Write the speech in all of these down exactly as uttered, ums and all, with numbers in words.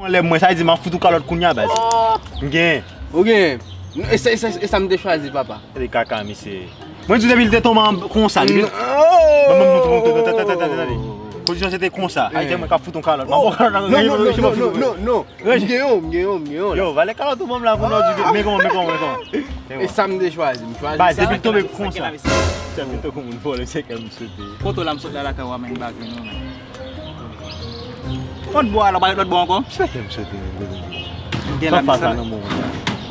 Anlè mwen, sa vle di m ap fout ou kalòt kounye a, baz. M genyen. Ou genyen. E sa, e sa, e sa m te chwazi, papa. Gade kaka, misye. Mwen di w depi l te tonbe an konsa, depi. Ban m montre w, tande, tande, tande, tande. Pozisyon se te konsa. Ay, te mwen k ap fout ou kalòt. M ap fout ou kalòt. Non, non, non, non, non, non, non. M genyen w, m genyen w, m genyen w la. Yo, valè kalòt ou ban m la pou nou di. Men kòman, men kòman, men kòman. E sa m te chwazi, m chwazi sa. Baz, depi l tonbe konsa. Sa pito kou moun vòlè, se kè m sote. Kote w la m sot la lakay w a, men m pa jwenn ou, men. Lòt bò a la, w pa ret lòt bò ankò? Misye fè m sote, men, gade. M gen la, sa.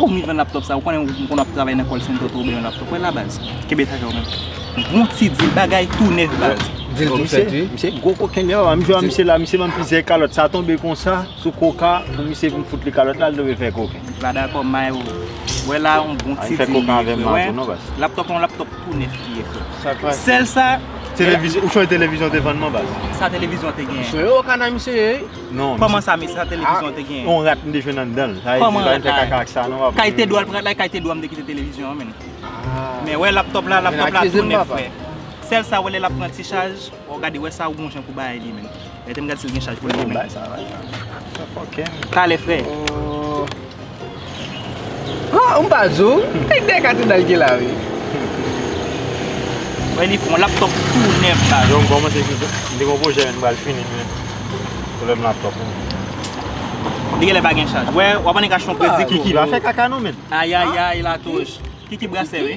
Ou m vann laptòp sa, ou konnen m konn ap travay nan call center tou, oubyen yon laptòp. Wè la, baz. Kenbe sa, men. Bon ti dil, bagay tou nèf, baz. Dil tou fèt, wi. Misye gwo koken lè, m jwe a misye la, misye ban m plizyè kalòt, sa tonbe konsa. Sou koka, pou misye vin fout li kalòt la, l dwe fè koken. M pa dakò, may ou. Wè la, yon bon ti dil, frè. Laptòp, yon laptòp tou nèf li ye, frè. Sèl sa. Televizyon, ou chonje televizyon te vann mwen, baz? Sa televizyon te genyen? Chonje okana misye ye, wi. Non. Kòman sa, misye, sa televizyon te genyen? Yon rat m te jwenn anndan l. Sa vle di, pa vin fè kaka ak sa, non, papa. Kay te dwa l pran la, kay te dwa m te kite televizyon an, men. Men wè laptòp la, laptòp la tou nèf, frè. Sèl sa, wè lè l ap pran ti chaj. Ou gade, wè sa ou gon jan pou bay li, men. Mete m gad si l gen chaj pou li, men. Talè, frè. Ah, m pa di w. Kèk de katedral ki la, wi. Wè, li fè yon laptòp tou nèf la. Yo, m kòmanse, m te gon pwojè, m pral fini, men. Pwoblèm laptòp, men. Li genlè pa gen chaj. Wè, w ap annik achte yon kredi. Kiki, pa fè kaka non, men. Ayayay, la touch. Kiki brasè, wi.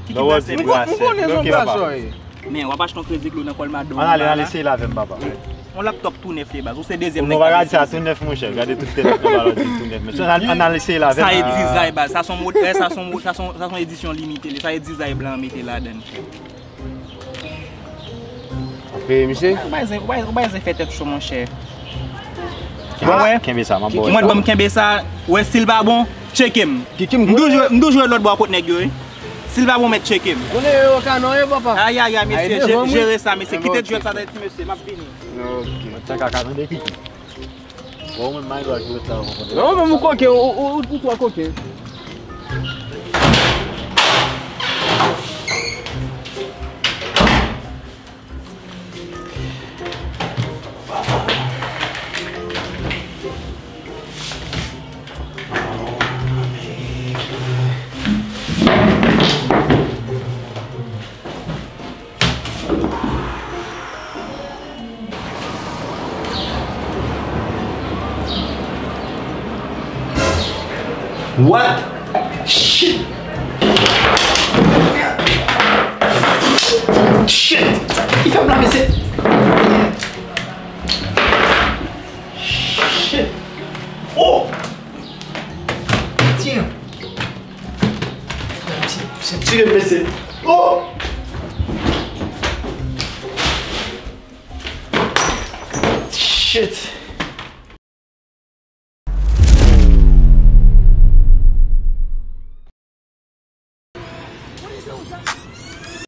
Kiki brasè, wi. M konnen se yon brasè, wi. Men, w ap achte yon kredi klo nan kòl madanm ou. Ann ale, ann ale eseye l avè m, papa. Yon laptòp tou nèf li ye, baz. Ou se dezyèm nèg. Ou pa gade sa tou nèf, monchè. Gade tout tèt la, tout nèf. Men ann ale eseye l avè m. Sa e dizay, baz. Sa se yon modèl, sa se yon, sa se yon, sa se yon edisyon limite. Sa e dizay blan an mete ladan l. Ou peye misye? Ou pa bezwen, ou pa bezwen fè tèt cho, monchè. Bon, wè. Kenbe sa, m ap ba w sa. Mwen, ban m kenbe sa. Wè, si l pa bon, tcheke m. Kiki, m konnen. M toujou, m toujou lòt bò a kot nèg yo, wi. Si l pa bon, mèt tcheke m. Konnen yo ka non, e papa. Ayayay, mesye, jere sa, mesye. Kite djwèt sa nan ti mesye, m ap vini. Ok. Mwen te ka ka tande Kiki. Bon, mwen, may lwa jwèt la, ou konprann. Non, men ou koke, ou, ou, ou twò koke. What? Shit! Shit! Li fè m lave se. Shit! Oh! Damn! Se tire m, mesye. Oh! Shit!